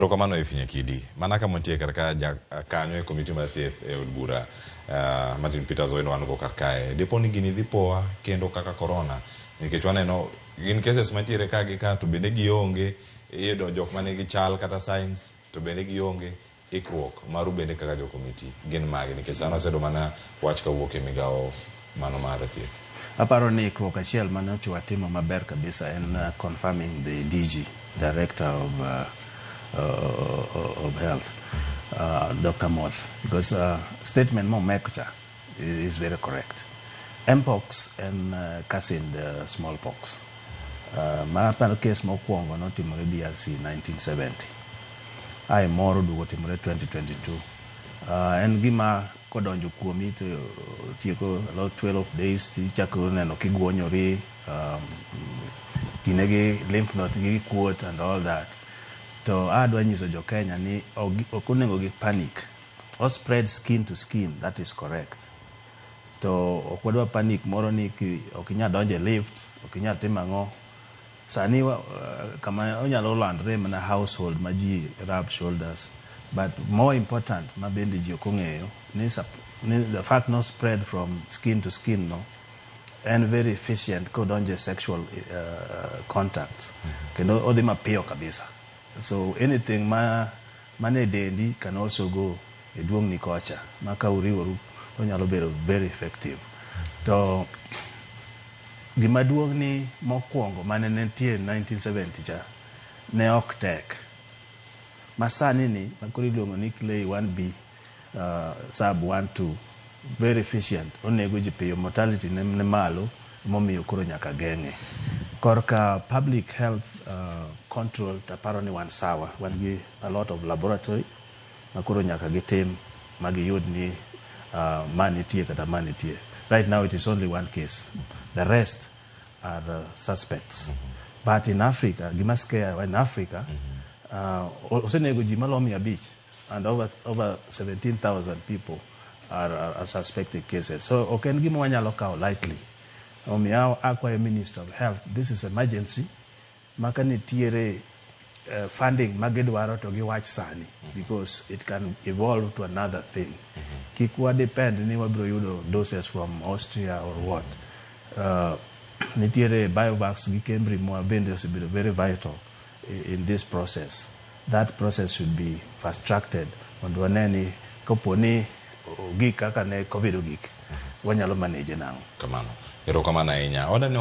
Erokamano e Nyakidi. Mana kama wantie kar ka ja kanyo e komiti mar thieth e od bura, Martin Peters Owino, wan go kar kae. Dipo ni gini dhi poa kendo kaka corona, nikech waneno gin cases mantiere ka gi ka, to bende gionge. Iyudo jok manigi chal kata signs to bende gionge. Ikruok maru bende kaka jo komiti gin mage, nikech sani waseyudo mana wach kawuok e migawo mano mar thieth? Aparo ni ikruok achiel mane watimo maber kabisa en confirming the DG, Director of Health, Dr. Amoth, because statement mo make cha is very correct. Mpox en cousin the smallpox. Ma aparo case mokwongo notimore DRC 1970. Ae moro duogo timore 2022. En gima kodonjo kuomi to tieko about 12 days, tichako neno kiguonyori, gine gi lymph nodes gi kuot and all that. To adwa nyiso jo Kenya ni ok onego gi panic. O spread skin to skin, that is correct. To ok wadwa panic moro ni ok inyal donjo e lift, ok inyal timo ang'o. Sani kama onyalo landre mana household ma ji rub shoulders. But more important ma bende ji ok ong'eyo ni the fact no spread from skin to skin no en very efficient kodonjo e sexual contacts, kendo odhi mapiyo kabisa. So anything ma mane dendi can also go e duong'ni kocha, ma ka uriworu onyalo bedo very effective. To gima duong' ni mokwongo mane nitie 1970 cha ne ok tek. Ma sani ni makoro iluongo ni Clade 1B sub 1 2, very efficient, onego ji piyo, mortality ne malo, momiyo koro nyaka geng'e. Korka public health control, taparo ni wan sawa, wan gi a lot of laboratory ma koro nyaka gitim ma giyud ni ma nitie kata ma nitie. Right now it is only one case, the rest are suspects. But in Africa, gima scare in Africa, osenego ji malomo 500 and over 17,000 people are suspected cases. So ok en gima wanyalo kawo lightly. Omiyo akwayo Minister of Health, this is emergency, maka nitiere funding ma gidwaro to giwach sani, because it can evolve to another thing. Kik wa depend ni wabiro yudo doses from Austria or what. Nitiere Biovax gi Cambry ma bende osebedo very vital in this process. That process should be fast tracked mondo wane ni kapo ni ogik kaka ne COVID ogik, wanyalo manage nang'o. Kamano, erokamano ahinya. Oda.